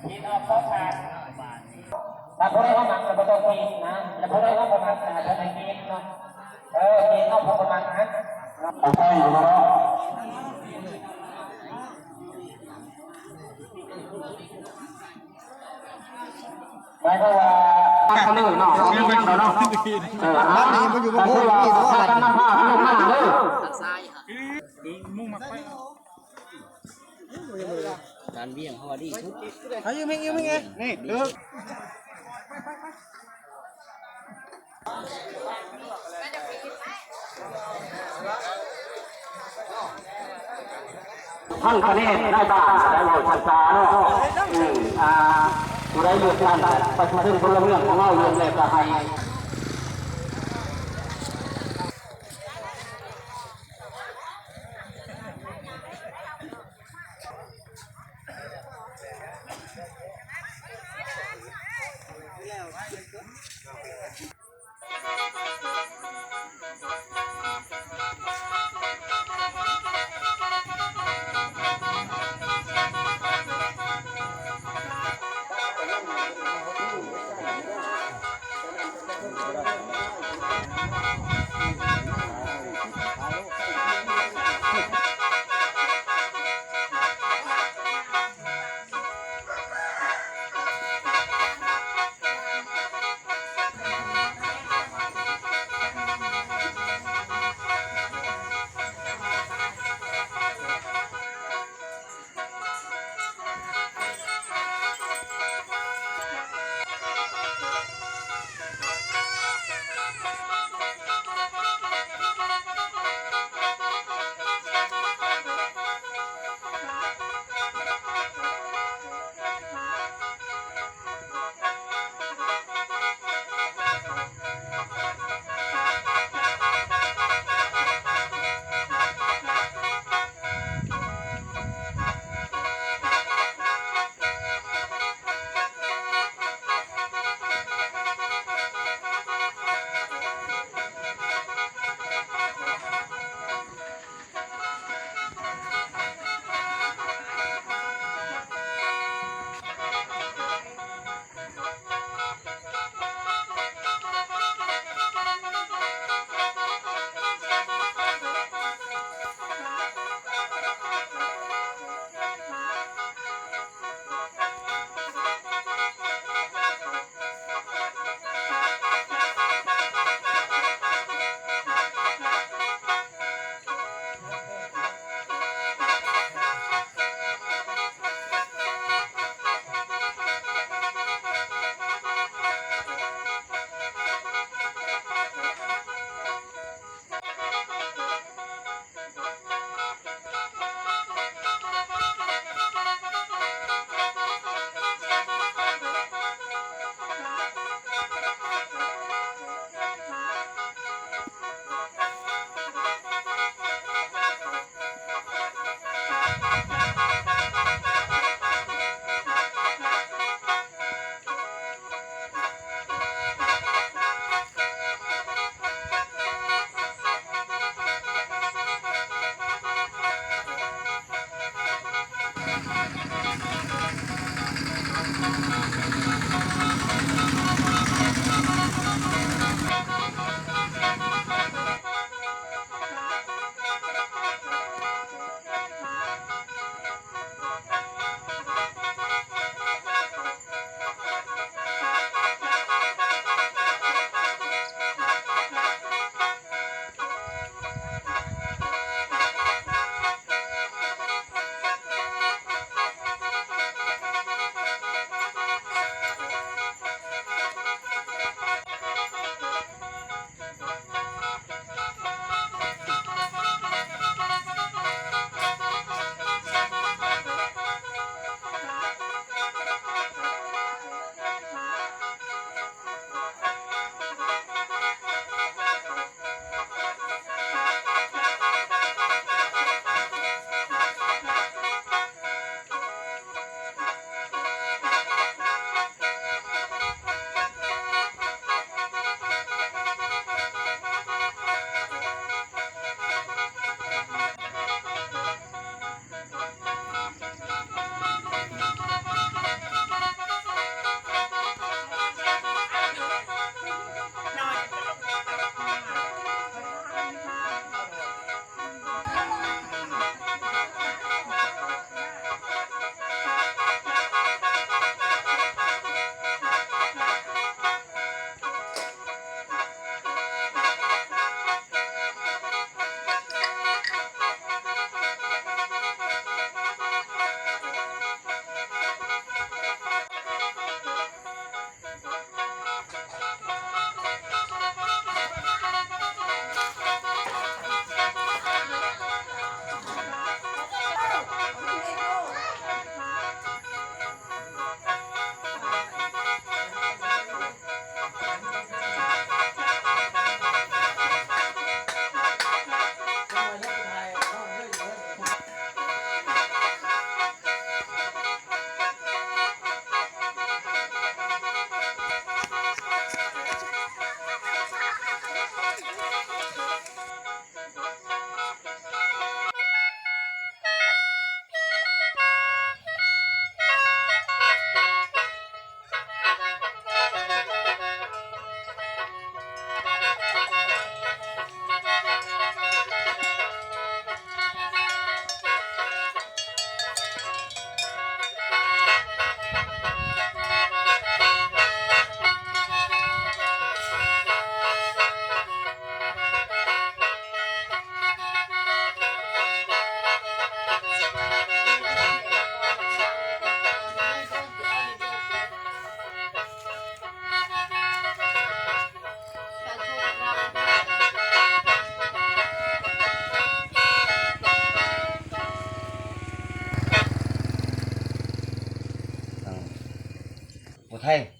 ກິນອອກສອງຂ້າງ. ຖ້າຜູ້ໃດບໍ່ມັກກໍບໍ່ຕ້ອງກິນນະ ແລະຜູ້ໃດເຮົາບໍ່ມັກກໍບໍ່ໄດ້ກິນເນາະ. ເອີ ກິນເອົາຜູ້ບໍ່ມັກນະ. ເອົາໃສ່ຢູ່ເນາະ. ໝາຍຄວາມວ່າ ເອົາເລີຍເນາະ ບໍ່ມີຫຍັງດອກເນາະ. ເອີ ເອົາ ມັນຢູ່ບໍ່ ມັນຢູ່ບໍ່ ພາກັນນຳພາກັນລົງມາເດີ. ການວຽງເຮົາວ່າດີສຸດ. ເອົາຢູ່ເມງ ຢູ່ເມງ ນີ້ ເດີ. ທ່ານຄະແນນນາຍບ້ານໄດ້ເວົ້າຊ້າໆເນາະ. ອືມ ອ່າ ຜູ້ໃດເລືອກທ່ານປະຊາຊົນພົນລະເມືອງຂອງເຮົາເລືອກແລ້ວກໍໃຫ້ ສະ ໄທ